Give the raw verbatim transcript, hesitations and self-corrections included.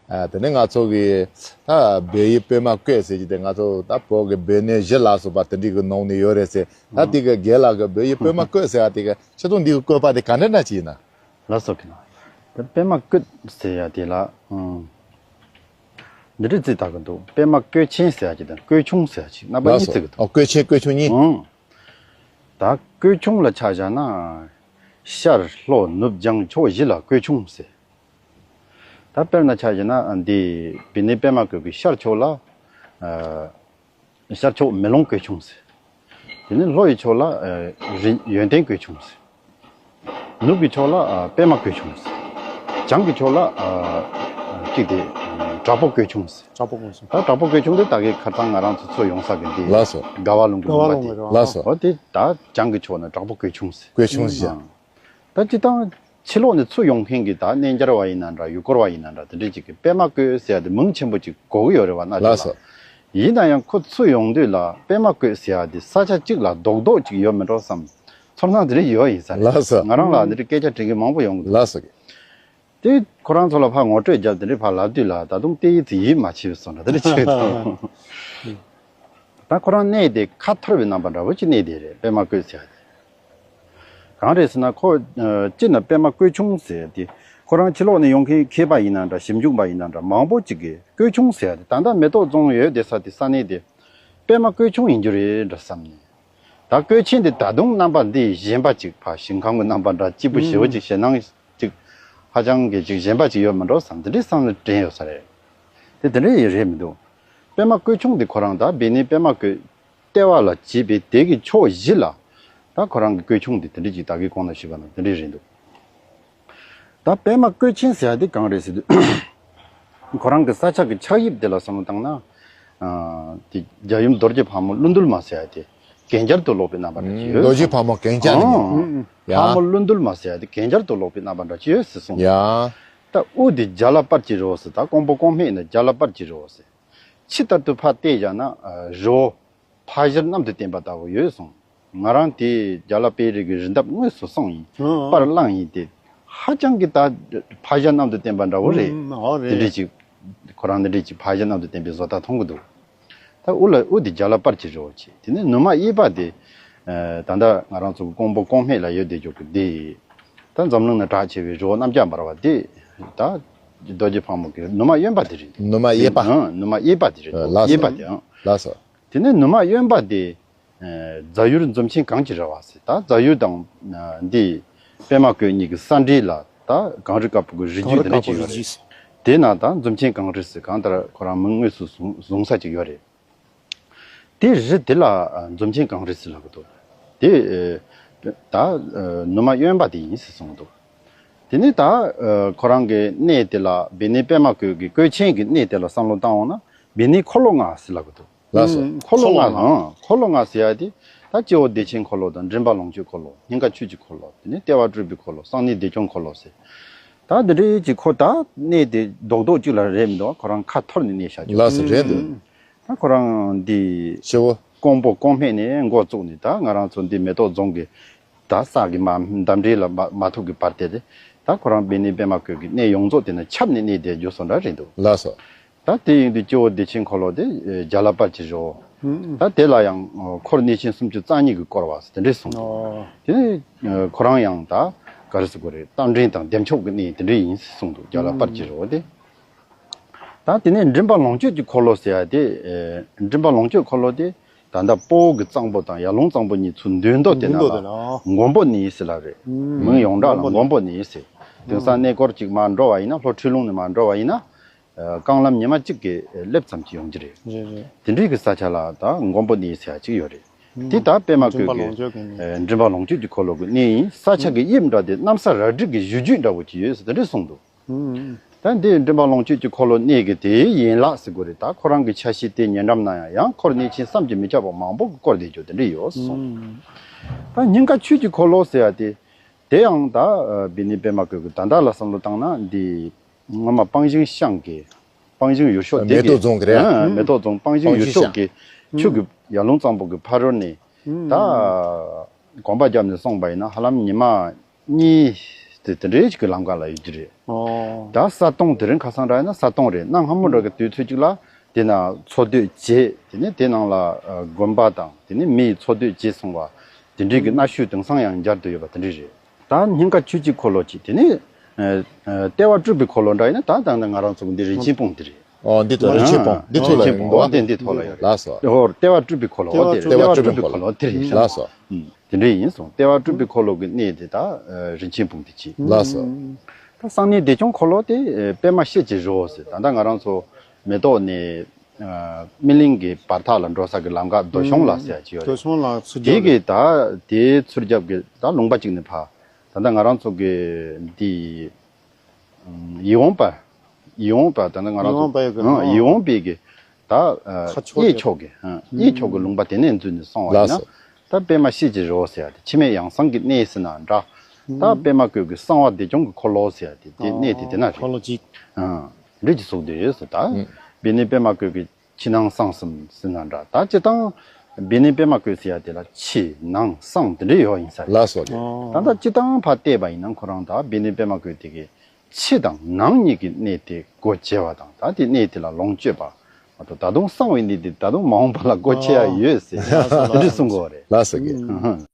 ཨ་དེ་ནས་ང་ཚོ་གི་ད་བོད་ཡིག་པད་མ་བཀོད་ཟེར་གྱི་དེ་ང་ཚོ་ད་བོད་ཀྱི་བོད་གནས་གཞི་ལ་སོགས་པ་དེ་འདྲའི་གི་ནང་ནས་ཡོད་རེད་ཟེར། ད་དེ་གི་རྒན་ལགས་ཀྱི་བོད་ཡིག་པད་མ་བཀོད་ཟེར་ཡ་དེ་གི་ཁྱེད་ཚོ་འདི་གི་བཀོད་པ་དེ་ག་འདྲ་འདྲ་ཅིག་ཡིན་ན། ལགས་སོ། གི་ན་དེ་པད་མ་བཀོད་ཟེར་ཡ་དེ་ལ་ཨང་། འདི་འདྲ་རྩིས་བཏགས་ཀྱི་འདུག་པད་མ་བཀོད་ཆེན་ཟེར་ཡ་ཅིག་དང་བཀོད་ཆུང་ཟེར་ཡ་ཅིག་རྣམ་པ་ལགས་གཉིས་སོ། རྩི་གི་འདུག་ཨོ་བཀོད་ཆེན་བཀོད་ཆུང་གཉིས། ཨང་། ད་བཀོད་ཆུང་ལ་ཆ་བཞག་ན། ཤར་ལྷོ་ནུབ་བྱང་ཕྱོགས་བཞི་ལ་བཀོད་ཆུང་ཟེར། ད་དཔེར་ན་ཆ་བཞག་ན་འདི་བི་ནི་པད་མ་བཀོད་ཀྱི་ཤར་ཕྱོགས་ལ། ཨ། ཤར་ཕྱོགས་མེ་ལོང་བཀོད་ཆུང་ཟེར། དེ་ནས་ལྷོ་ཡི་ཕྱོགས་ལ་ཨ་རི་ཡོན་ཏན་བཀོད་ཆུང་ཟེར། ནུབ་ཀྱི་ཕྱོགས་ལ་ཨ་པད་མ་བཀོད་ཆུང་ཟེར། བྱང་གི་ཕྱོགས་ལ་ཨ་གཅིག་དེ་དྲག་པོ་བཀོད་ཆུང་ཟེར། དྲག་པོ་བཀོད་ཆུང་། ད་དྲག་པོ་བཀོད་ཆུང་དེ་ད་གའི་ཁ་སང་ང་རང་ཚོ་ཚུར་ཡོང་ས་གི་འདི། ལགས་སོ། དགའ་བ་ལུང་གི་དགའ་བ་ལུང་གི་ལུང་པ་དེ། ལགས་སོ། འོ་དེ་ད་བྱང་གི་ཕྱོགས་ན་དྲག་པོ་བཀོད་ཆུང་ཟེར། བཀོད་ཆུང་ཟེར། ཨང་། ད་སྤྱིར་བཏང་ཕྱི་ལོགས་ནས་ཚུར་ཡོང་མཁན་གྱི་ད་གནས་མཇལ་བ་ཡིན་ན་འདྲ་ཡུལ་སྐོར་བ་ཡིན་ན་འདྲ་དེ་འདྲས་ཅིག་གི་པད་མ་བཀོད་ཟེར་ཡ་དེ་མིང་ཆེན་པོ་ཅིག་གོ་གི་ཡོད་རེད་བ་ན། ལགས་སོ། ཡིན་ན་ཡང་ཁོ་ཚུར་ཡོང་དུས་ལ་པད་མ་བཀོད་ཟེར་ཡ་དེ་ས་ཆ་གཅིག་ལ་རྡོག་རྡོག་ཅིག་ཡོད་མི་འགྲོ་བསམ་ཚོར་སྣང་དེ་འདྲས་ཡོད་ཡིན་ས་རེད། ལགས་སོ། ང་རང་ལ་འདི་འདྲས་སྐད་ཆ་དྲི་མཁན་མང་པོ་ཡོང་གི་འདུག་ལགས་སོ། དེ་ཁོ་རང་ཚོ་ལ་ཕར་ངོ་སྤྲོད་བརྒྱབ་དེ་འདྲས་ཕར་ལབ་དུས་ལ་ད་དུང་དེ་ཡིད་ཚིམ་ཡིད་མ་ཆེས་སོང་ན་དེ་འདྲས་བྱེད་འདུག་ད་ཁོ་རང་གནས་དེ་ཁ་འཐོར་བའི་རྣམ་པ་འདྲ་བོ་ཅིག་གནས་དེ་རེད། པད་མ་བཀོད་ཟེར་ཡ་དེ། གང་རེད་ཟེར་ན་ཁོ་ཨ་སྤྱིར་ན་པད་མ་བཀོད་ཆུང་ཟེར་ཏེ་ཁོ་རང་ཕྱི་ལོགས་ནས་ཡོང་མཁན་མཁས་པ་ཡིན་ན་འདྲ་ཞིབ་འཇུག་པ་ཡིན་ན་འདྲ་མང་པོ་ཅིག་གིས་བཀོད་ཆུང་ཟེར་ཡ་དེ་ད་ལྟ་མེ་ཏོག་རྫོང་ཡོད་དེ་ས་དེ་ས་གནས་དེ་པད་མ་བཀོད་ཆུང་ཡིན་རྒྱུ་རེད་འདྲ་བསམ་ནས། ད་བཀོད་ཆེན་དེ་ད་དུང་རྣམ་པ་འདི་གཞན་པ་ཅིག་ཕ་ཞིང་ཁམས་ཀྱི་རྣམ་པ་འདྲ་སྐྱིད་པོ་ཞེ་བོ་ཅིག་ཞེད་སྣང་ཅིག་ཧ་ཅང་གི་ཅིག་གཞན་པ་ཅིག་ཡོད་མི་འགྲོ་བསམ་དེ་འདྲའི་བསམ་བློ་དྲན་ཡོད་ས་རེད། དེ་དེ་འདྲ་ཡི་རེད་མི་འདུག་པད་མ་བཀོད་ཆུང་དེ་ཁོ་རང་ད་བི་ནི་པད་མ་བཀོད། ལྟེ་བ་ལ་བྱས་པའི་དེ་གི་ཕྱོགས་བཞི་ལ་ད་ཁོ་རང་གི་བཀོད་ཆུང་དེ་དེ་འདྲ་ཅིག་ད་གིན་གོང་ལ་ཞུས་པ་ན་དེ་འདྲ་རེད་འདུག་ད་པད་མ་བཀོད་ཆེན་ཟེར་ཡ་དེ་གང་རེད་ཟེར་དུས་ཁོ་རང་གི་ས་ཆ་གི་ཆགས་དབྱིབས་དེ་ལ་བསམ་བློ་བཏང་ན། ཨ་དེ་རྒྱལ་ཡུམ་རྡོ་རྗེ་ཕག་མོ་ཀླུ་འདུལ་མ་ཟེར་ཡ་དེ་གན་རྐྱལ་དུ་ལོག་པའི་རྣམ་པ་འདྲ་ཅིག་ཡོད། རྡོ་རྗེ་ཕག་མོ་གན་རྐྱལ་ནས། ཨང་། ཡ། ཕག་མོ་ཀླུ་འདུལ་མ་ཟེར་ཡ་དེ་གན་རྐྱལ་དུ་ལོག་པའི་རྣམ་པ་འདྲ་ཅིག་ཡོད་ཟེར་གསུངས། ཡ། ད་དབུ་དེ་རྒྱ་ལ་པར་གྱི་རི་བོ་ཟེར། ད་ཀོང་པོ་ཀོང་སྨད་ནི་རྒྱ་ལ་པར་གྱི་རི་བོ་ཟེར། ཕྱི་ལྟར་དུ་ཕར་བལྟས་བཞག་ན་ཨ་རི་བོ་ཕ་བཞིར་གནམ་དུ་བསྟན་པ་ལྟ་བུ་ཡོད་གསུངས། ང་རང་དེ་རྒྱ་ལ་དཔལ་རི་གི་རི་འདབས་དངོས་སུ་སོང་ཡིན། ཨང་ཨང་། པར་བླངས་ཡིན་ཏེ། ཧ་ཅང་གི་ད་ཕ་བཞིར་གནམ་དུ་བསྟན་པ་འདྲ་བོ་རེད། ཨང་། ཨོ་རེད། དེ་འདྲས་ཅིག་ཁོ་རང་འདི་འདྲས་ཅིག་ཕ་བཞིར་གནམ་དུ་བསྟན་པའི་བཟོ་ལྟ་མཐོང་གི་འདུག་ད་དབུ་ལ་དབུ་དེ་རྒྱ་ལ་པར་གྱི་རི་བོ་ཆེ། དེ་ནས་ནུ་མ་གཡས་པ་དེ། ཨ་ད་ལྟ་ང་རང་ཚོ་གི་ཀོང་པོ་ཀོང་སྨད་ལ་ཡོད་བསྡད་རྒྱུ་གི་དེ། ད་འཛམ་གླིང་ན་གྲགས་ཆེ་བའི་རི་བོ་གནམ་ལྕགས་འབར་བ་དེ། ད་རྡོ་རྗེ་ཕག་མོ་གི་ནུ་མ་གཡོན་པ་དེ་རེད། ནུ་མ་གཡས་པ། ཨང་། ནུ་མ་གཡས་པ་དེ་རེད། ལགས་སོ། གཡས་པ་དེ། ཨང་། ལགས་སོ། དེ་ནས་ནུ་མ་གཡོན་པ་དེ། ཨ་རྫ་ཡུལ་འཛུམ་ཆེན་གངས་ཀྱི་རི་བ་ཟེར། ད་རྫ་ཡུལ་དང་ཨ་འདི་པད་མ་བཀོད་གཉིས་ཀྱི་ས་འབྲེལ་ལ་ད་གངས་རི་དཀར་པོ་གི་རི་རྒྱུད་དེ་འདྲ་ཅིག་ཡོད་རེད། དེ་ན་ད་འཛུམ་ཆེན་གངས་རི་ཟེར་གང་ལྟར་ཁོ་རང་མིང་དངོས་སུ་བཟུང་བཟུང་ས་ཅིག་ཡོད་རེད། དེ་རི་དེ་ལ་ཨ་འཛུམ་ཆེན་གངས་རི་ཟེར་ལབ་ཀྱི་འདུག་དེ་ཨ་ད་ཨ་ནུ་མ་གཡོན་པ་དེ་ཡིན་ཟེར་གསུངས་འདུག་དེ་ནས་ད་ཨ་ཁོ་རང་གི་གནས་དེ་ལ་བི་ནི་པད་མ་བཀོད་ཀྱི་བཀོད་ཆེན་གྱི་གནས་དེ་ལ་བསམ་བློ་བཏང་འོང་ན་བི་ནི་འཁོར་ལོ་ལྔ་ཟེར་ལབ་ཀྱི་འདུག་ལགས་སོ། ཨུམ། འཁོར་ལོ་ལྔ་ལ། ཨང་། འཁོར་ལོ་ལྔ་ཟེར་ཡ་དེ་ད་སྤྱི་བོ་བདེ་ཆེན་འཁོར་ལོ་དང་མགྲིན་པ་ལོངས་སྤྱོད་འཁོར་ལོ། སྙིང་ག་ཆོས་ཀྱི་འཁོར་ལོ། དེ་ནས་ལྟེ་བ་སྤྲུལ་པའི་འཁོར་ལོ། གསང་གནས་བདེ་སྐྱོང་འཁོར་ལོ་ཟེར། ད་འདི་འདྲའི་ཅིག་ཁོ་ད་གནས་དེ་རྡོག་རྡོག་ཅིག་ལ་རེད་མི་འདུག་ཁོ་རང་ཁ་འཐོར་ནས་གནས་བཞག་ཅིག་ལགས་སོ། རེད་འདུག་ད་ཁོ་རང་འདི་སྤྱི་བོ། ཀོང་པོ་ཀོང་སྨད་ནས་འགོ་བཙུགས་ནས་ད་ང་རང་ཚོ་འདི་མེ་ཏོག་རྫོང་གི་ད་ས་གི་མ་འདབས་འབྲེལ་ལ་མ་མ་ཐུག་གི་བར་དེ་དེ་ད་ཁོ་རང་བི་ནི་པད་མ་བཀོད་ཀྱི་གནས་ཡོངས་རྫོགས་དེ་ན་ཁྱབ་ནས་གནས་བསྡད་རྒྱུ་སོང་འདྲ་རེད་འདུག་ལགས་སོ། ད་དེ་ཡིན་དུས་སྤྱི་བོ་བདེ་ཆེན་འཁོར་ལོ་དེ་ཨེ་རྒྱ་ལ་པར་གྱི་རི་བོ། ཨུ་ཨུ། ད་དེ་ལ་ཡང་ཨོ་འཁོར་གནས་ཆེན་སུམ་ཅུ་རྩ་གཉིས་ཀྱིས་བསྐོར་བ་ཟེར་དེ་འདྲས་གསུངས་འདུག་ཨོ། དེ་ནས་ཨ་ཁོ་རང་ཡང་ད་ག་རེ་ཟེར་དགོས་རེད། རྟ་མགྲིན་དང་བདེ་མཆོག་གི་གནས་དེ་འདྲས་ཡིན་ཟེར་གསུངས་འདུག་རྒྱ་ལ་པར་གྱི་རི་བོ་དེ། ད་དེ་ནས་མགྲིན་པ་ལོངས་སྤྱོད་ཀྱི་འཁོར་ལོ་ཟེར་ཡ་དེ་ཨེ་མགྲིན་པ་ལོངས་སྤྱོད་འཁོར་ལོ་དེ་ད་ལྟ་སྤོ་བོ་གི་གཙང་པོ་དང་ཡར་ཀླུང་གཙང་པོ་གཉིས་ཚུར་འདུས་མདོ་དེ་ན་འདུས་མདོ་ལ་དེ་ན། མགོན་པོ་གནས་ཟེར་ལབ་རེད། ཨུམ། མིང་ཡོངས་གྲགས་ལ་མགོན་པོ་གནས་ཟེར། དེང་སང་གནས་སྐོར་ཅིག་མར་འགྲོ་བ་ཡིན་ན་ལྷོ་ཁྲི་ལུང་ནས་མར་འགྲོ་བ་ཡིན་ན། ཨ་རྐང་ལམ་ཉི་མ་གཅིག་གི་སླེབས་ཙམ་གྱི་ཡོང་གི་རེད། རེད་རེད། དེ་འདྲའི་གི་ས་ཆ་ལ་ད་མགོན་པོ་གནས་ཟེར་ཡ་གཅིག་ཡོད་རེད། ཨུམ། དེ་ད་པད་མ་བཀོད་ཀྱི་མགྲིན་པ་ལོངས་སྤྱོད་ཀྱི་གནས། ཨ་མགྲིན་པ་ལོངས་སྤྱོད་ཀྱི་འཁོར་ལོ་གི་གནས་ཡིན། ས་ཆ་གི་དབྱིབས་འདྲ་དེ་གནམ་ས་རལ་གྲི་གི་གཞུ་རྒྱུད་འདྲ་བོ་ཅིག་ཡོད་ཟེར་དེ་འདྲས་གསུངས་འདུག་ཨུམ། ད་འདི་མགྲིན་པ་ལོངས་སྤྱོད་ཀྱི་འཁོར་ལོ་གནས་ཀྱི་དེའི་ཡན་ལག་ཟེར་དགོས་རེད། ད་ཁོ་རང་གི་ཆ་ཤས་དེ་ཉེ་འགྲམ་ན་ཡང་ཡང་འཁོར་གནས་ཆེན་བསམ་གྱིས་མི་ཁྱབ་པ་མང་པོ་གིས་བསྐོར་བསྡད་རྒྱུ་དེ་འདྲས་ཡོད་གསུངས། ཨུམ། ད་སྙིང་ག་ཆོས་ཀྱི་འཁོར་ལོ་ཟེར་ཡ་དེ། དེ་ཡང་ད་བི་ནི་པད་མ་བཀོད་ཀྱི་ད་ལྟ་ལ་བསམ་བློ་བཏང་ན་འདི་སྔོན་མ་སྤང་ཞིང་ཤང་གི་སྤང་ཞིང་ཡུལ་ཤོག་དེ་མེ་ཏོག་རྫོང་གི་རེད། ཨ་མེ་ཏོག་རྫོང་སྤང་ཞིང་ཡུལ་ཤོག་གི་ཆུ་གི་ཡར་ཀླུང་གཙང་པོ་གི་ཕ་རོལ་ནས་ད་གོམ་པ་བརྒྱབ་ནས་སོང་བ་ཡིན་ན་ཧ་ལམ་ཉི་མ་གཉིས་ དེ་དེ་འདྲའི་ཅིག་གི་ལམ་ཁ་ལ་ཡོད་ཀྱི་རེད། ཨོ། ད་ས་དོང་དེ་རིང་ཁ་སང་འདྲ་ཡིན་ན་ས་དོང་རེད། གནའ་སྔ་མོ་འདྲ་གི་དུས་ཚོད་ཅིག་ལ་དེ་ན་འཚོ་སྡོད་བྱེད། དེ་ནས་དེ་ནང་ལ་ཨ་དགོན་པ་དང་དེ་ནས་མི་ཡི་འཚོ་སྡོད་བྱེད་སོང་བ་དེ་འདྲའི་གི་གནའ་ཤུལ་དེང་སང་ཡང་མཇལ་དུ་ཡོད་པ་དེ་འདྲ་རེད། ད་སྙིང་ག་ཆོས་ཀྱི་འཁོར་ལོ་གཅིག་དེ་ནས་ཨ་ཨ་ལྟེ་བ་སྤྲུལ་པའི་འཁོར་ལོ་འདྲ་ཡིན་ན་ད་ད་ང་རང་ཚོ་གི་འདི་རིན་ཆེན་སྤུངས་དེ་རེད། ཨོ། འདི་ཐོག་རིན་ཆེན་སྤུངས། འདི་ཐོག་ལ་རིན་ཆེན་སྤུངས། ཡོད། འོ་དེ་འདི་ཐོག་ལ་ཡོད་རེད། ལགས་སོ། ཨོ། ལྟེ་བ་སྤྲུལ་པའི་འཁོར་ལོ། ཨོ་དེ་ལྟེ་བ་སྤྲུལ་པའི་འཁོར་ལོ་དེ་རེད། ལགས་སོ། ཨུམ། དེ་འདྲ་ཡིན་སོང་། ལྟེ་བ་སྤྲུལ་པའི་འཁོར་ལོ་གི་གནས་དེ་ད་ཨ་རིན་ཆེན་སྤུངས་དེ་གཅིག་ལགས་སོ། ད་གསང་གནས་བདེ་སྐྱོང་འཁོར་ལོ་དེ་ཨ་པད་མ་ཤེལ་གྱི་རི་བོ་ཟེར། ད་ལྟ་ང་རང་ཚོ་མེ་ཏོག་ནས་ཨ་སྨིན་གླིང་གི་བར་ཐག་ལ་འགྲོ་ས་གི་ལམ་ཁ་རྡོ་གཞོང་ལ་ཟེར་ཡ་ཅིག་ཡོད་རེད། རྡོ་གཞོང་ལ་ཚུར་དེ་རྒྱབ་གི་ལ། ད་དེའི་ཚུར་རྒྱབ་གི་ད་ལུང་པ་གཅིག་ནས་ཕར་ད་ལྟ་ང་རང་ཚོ་གི་འདི་ཡིད་འོང་པ། ཡིད་འོང་པ་ད་ནི་ང་རང་ཚོ། ཡིད་འོང་པ་ཡོད་གི། ཨང་། ཡིད་འོང་པའི་གི་ད་ཨ་ཁ་ཕྱོགས་གཡས་དེ། ཕྱོགས་ཀྱི། ཨང་། གཡས་ཕྱོགས་ཀྱི་ལུང་པ་དེ་ནས་འཛུལ་ནས་སོང་བ་ཡིན་ན། ལགས་སོ། ད་པད་མ་ཤེལ་གྱི་རི་བོ་ཟེར་ཡ་དེ་འཆི་མེད་ཡང་གསང་གི་གནས་ཟེར་ན་འདྲ། ད་པད་མ་བཀོད་ཀྱི་གསང་བ་བདེ་སྐྱོང་གི་འཁོར་ལོ་ཟེར་ཡ་དེ་དེ་གནས་དེ་དེ་ན་རེད། འཁོར་ལོ་གཅིག་ཨང་། འདྲ་ཅིག་གསུངས་བསྡད་ཡོད་ཟེར། ད་ཨང་། བི་ནི་པད་མ་བཀོད་ཀྱི་ཕྱི་ནང་གསང་གསུམ་ཟེར་ན་འདྲ། ད་སྤྱིར་བཏང་བི་ནི་པད་མ་བཀོད་ཟེར་ཡ་དེ་ལ་ཕྱི་ནང་གསང་དེ་འདྲ་ཡོད་ཡིན་ས་རེད། ལགས་སོ་རེད། ད་ལྟ་སྤྱིར་བཏང་ཕར་བལྟས་པ་ཡིན་ན་ཁོ་རང་ད་བི་ནི་པད་མ་བཀོད་དེ་གི་ཕྱི་དང་ནང་གཉིས་ཀྱི་གནས་དེ་སྒོ་ཕྱེ་བ་དང་། ད་དེ་གནས་དེ་ལ་ལོངས་སྤྱོད་པ་མ་གཏོགས་ད་དུང་གསང་བའི་གནས་དེ་ད་དུང་མ་འོངས་པ་ལ་སྒོ་ཕྱེ་ཡ་ཡོད་ཟེར། ཨ་དེ་འདྲ་གསུང་གི་ཡོད་རེད། ལགས་སོ་རེད། ཨུ་ཧུ།